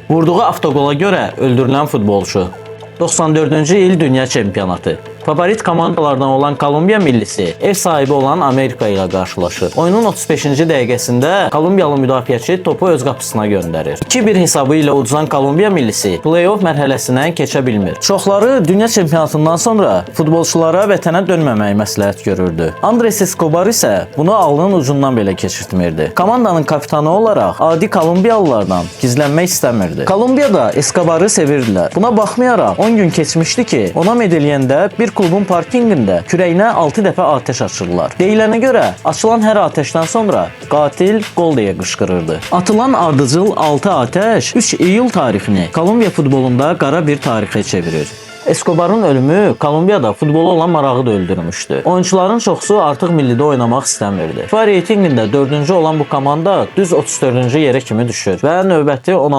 Vurduğu avtoqola görə öldürülən futbolçu. 94-cü il Dünya Çempionatı. Favorit komandalardan olan Kolumbiya millisi ev sahibi olan Amerika ilə qarşılaşır. Oyunun 35-ci dəqiqəsində Kolumbiyalı müdafiəçi topu öz qapısına göndərir. 2-1 hesabı ilə uduzan Kolumbiya millisi play-off mərhələsinə keçə bilmir. Çoxları dünya çempionatından sonra futbolçulara vətənə dönməməyi məsləhət görürdü. Andres Escobar isə bunu ağlının ucundan belə keçirtmirdi. Komandanın kapitanı olaraq adi Kolumbiyalılardan gizlənmək istəmirdi. Kolumbiyada Escobarı sevirdilər. Buna baxmayaraq 10 gün keçmişdi ki, ona Medellində bir klubun parkinqində kürəyinə 6 dəfə atəş açırlar. Deyilənə görə açılan hər atəşdən sonra qatil qol deyə qışqırırdı. Atılan ardıcıl 6 atəş 3 iyul tarixini Kolumbiya futbolunda qara bir tarixə çevirir. Escobarın ölümü Kolumbiyada futbola olan marağı da öldürmüşdü. Oyunçuların çoxu artıq millidə oynamaq istəmirdi. FIFA reytinqində 4-cü olan bu komanda düz 34-cü yerə kimi düşür və növbəti 16